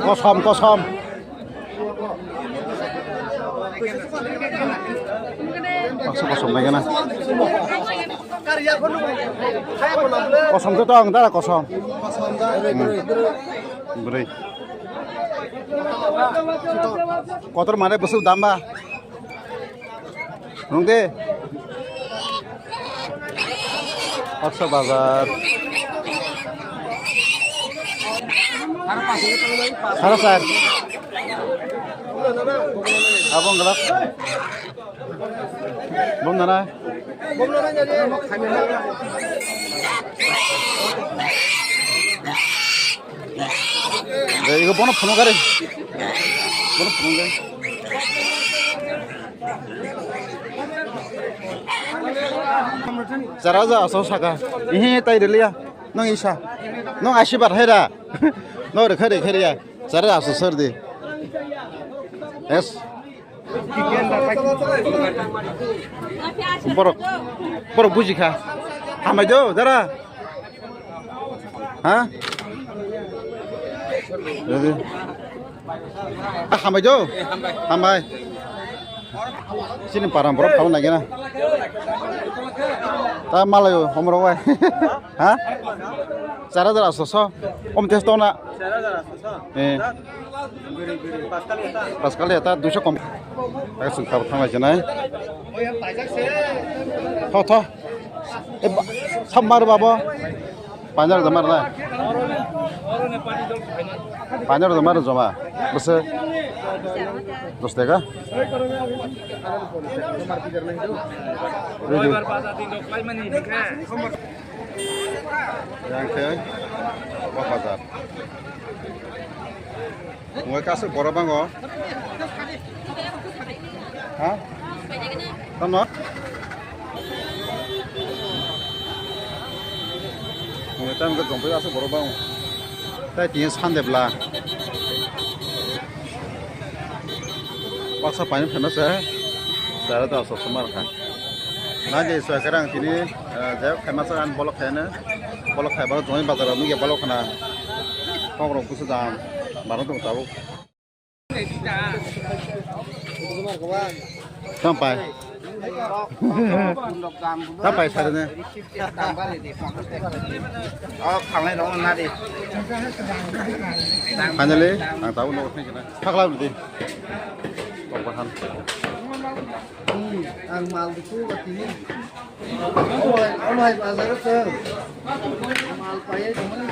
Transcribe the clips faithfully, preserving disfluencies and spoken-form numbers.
Kosom, kosom. Baksa kosom naikhe na. Kosom to tong, dara kosom. Hmm. Bwrwi. Kotor mane bwswk dam ba? Nung de. Baksa bazar. Sara sar. Abang gelap. Bom nana. Eh, iko bono phunuk gari. Bono phunuk gari. Chara ja aso saka. Ihi tai relia. Nong isa. Nong asibar hai da. No rekha rekha ria. Chara ja aso sar di. Yes. Borok, borok buji kha. Hambai do, dara. Ha? Ready? Ah, hambai do. Hambai. Sini parang borok phano nai gana. Ta malayo, homro wai. Ha? Chara jara soso. Om tes tona. Eh. Pascal ya ta duiso kom. Aku sung kau thang lagi nai. Tho tho. Eh, samar babo. Panjar jamar na. Panjar jamar joma. Bese. Dos tega. Ready. Yang ke Kokbazar. Wngwi kasu borok bango. Ha? Tamo? Wngwi tamo ke jompai kasu borok bango. Tai tini Sunday bla. Baksa paini phaima se. Sara da sok somar kha. Nang je soi kerang tini, eh, je khaima sa an bolok khaina. Bolok khai bolok joi bazar nung ya bolok khana. Kok rok busu dam. Barang tong tabuk. Tam pai. Tam pai sare ne. Oh, khalai rong na di. Finally, ang tabuk no thang kena. Thakla di. Kok bahan. Ang mal duku tini. Omo hai, omo hai bazar o chwng. Mal paiwi tongmani.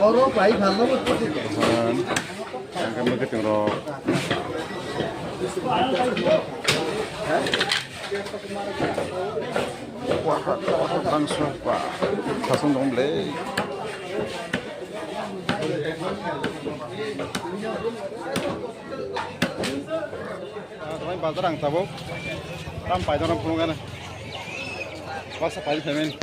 Oro pai phalno bo. Ang khe mwkhwtwng rok. Bangso ba thasung dong le. Bazar ang tabuk. Tam paidana phunukgana. Baksa paidi phaimani.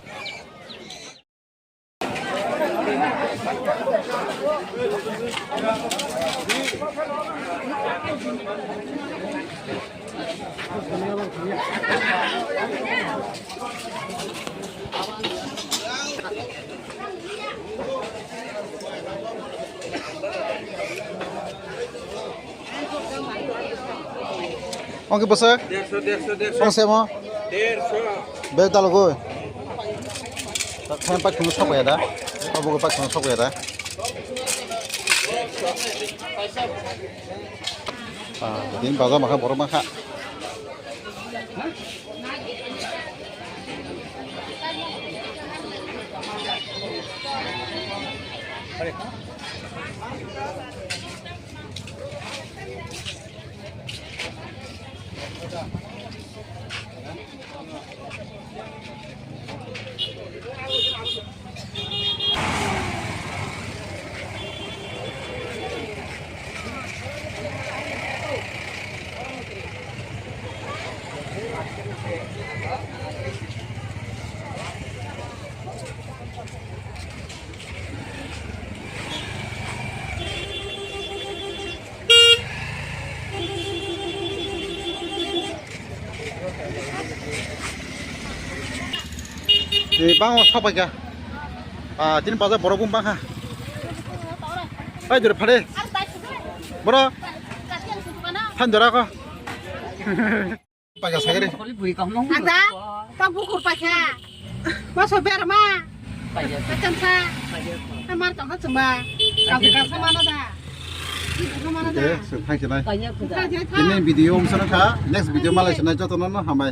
Ongki bwswk? Dersho, dersho, dersho. Ong semo? Dersho. Be dalogoi. Khe paithum sok ya da. Obo paithum sok ya da. Ah, din bazar makha borok makha. Ni bangma sok bai kha. Ah, tini baja borok bung bangkha. Ai, jora phade. Boro. Than jora ko. Paja sagre. Ada, tak bukur paja. Maso berma. Paja. Paja sa. Amar tongkha chumba. Kau kau sama nada. Itu sama nada. Oke, so, thank you, nai. Thank you, thank you. Ini video om sana kha. Next video malai sana joto no hambai.